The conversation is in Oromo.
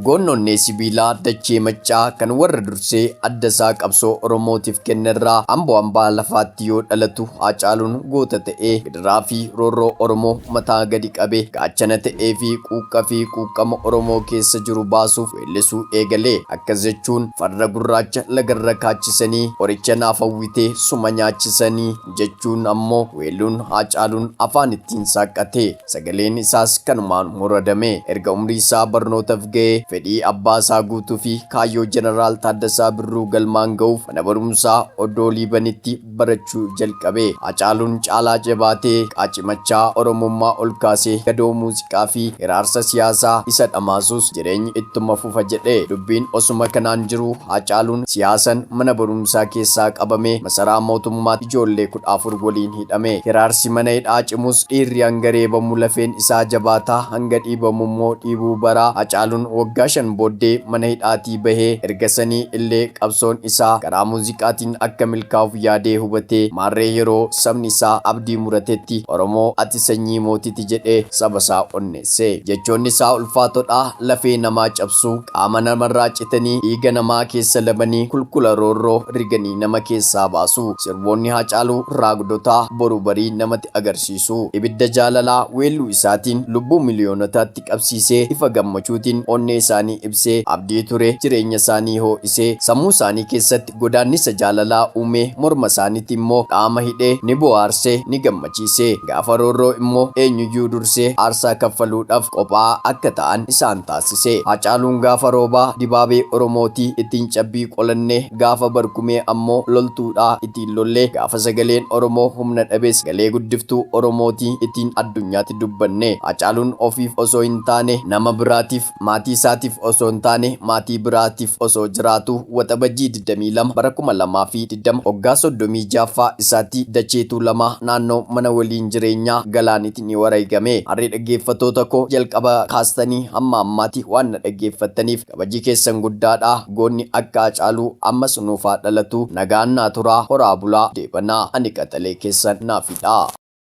Goonni onnee sibiilaa dachee Maccaa kan warra dursee adda isaa qabsoo Oromootiif kennerraa Amboo hambaa lafaatti yoo dhalatu Haacaaluun goota ta'ee gidiraa fi roorroo Oromoo mataa gadi qabe gaachana ta'ee fi quuqqa fi quuqqama Oromoo keessa jiru baasuuf weellisuu eegale. Akkas jechuun farda gurraacha lagarra kaachisanii qoricha naaf hawwitee suma nyaachisanii jechuun ammoo weelluun Haacaaluun afaan ittiin saaqqate. Sagaleen isaas kanumaan muradame. Erga umrii isaa barnootaf ga'ee fedhii abbaa isaa guutuu fi kaayyoo Jeneraal Taaddasaa Birruu galmaan ga'uuf mana barumsaa Oddoo Liibanitti barachuu jalqabe. Haacaaluun caalaa jabaatee qaacimachaa Oromummaa ol kaasee gadoo muuziqaa fi hiraarsa siyaasaa isa dhamaasus jireenyi ittuma fufa jedhe. Dubbiin osuma kanaan jiruu Haacaaluun siyaasan mana barumsaa keessaa qabamee masaraa mootummaatti ijoollee 14 waliin hidhame. Hiraarsi mana hidhaa cimus dhiirri hanga reebamu lafeen isaa jabaataa hanga dhiibamu immoo dhiibuu bara. Hacaaluun waggaa 5 booddee mana hidhaatii bahee erga sanii illee qabsoon isaa karaa muuziqaatiin akka milkaa'uuf yaadee hubatee maarree yeroo sabni isaa abdii muratetti Oromoo ati sanyii mootiti jedhee saba isaa onneesse. Jechoonni isaa ulfaatodha, lafee namaa cabsu, qaama namarraa citanii dhiiga namaa keessa labanii kulkula roorroo riganii nama keessaa baasu. Sirboonni Haacaaluu raagdotaa boru barii namati agarsiisu. Ibidda jaalalaa weelluu isaatiin lubbuu miliyoonotaatti qabsiisee ifa gammachuutiin onnee isaanii ibsee abdii ture jireenya isaanii hoo'isee sammuu isaanii keessatti godaannisa jaalalaa uumee morma isaaniitti immoo dhaama hidhee ni bohaarsee ni gammachiise. Gaafa roorroo immoo eenyuyyuu dursee aarsaa kaffaluudhaf qophaa'aa akka ta'an isaan taasise. Haacaaluun gaafa roobaa dibaabee Oromooti ittiin cabbii qolanne, gaafa barkumee ammoo loltuudha ittiin lolle, gaafa sagaleen Oromoo humna dhabes sagalee guddiftuu Oromooti ittiin addunyaatti dubbanne. Haacaaluun ofiif osoo hin taane nama biraatiif, maatii isaatiif osoo hin taane maatii biraatiif osoo jiraatuu Waxabajjii 22 bara 2020 waggaa 36ffaa isaatti dachee Tuulamaa naannoo mana waliin jireenyaa Galaaniti ni wareegame. Harree dhaggeeffattoota koo jalqaba kaastanii hamma ammaati waan na dhaggeeffattaniif kabaji keessan guddaadha. Goonni akka Hacaaluu ammas nuuf haa dhalatu. Nagaan naa turaa horaa bulaa deebanaa. Ani qaxalee keessan Naafidha.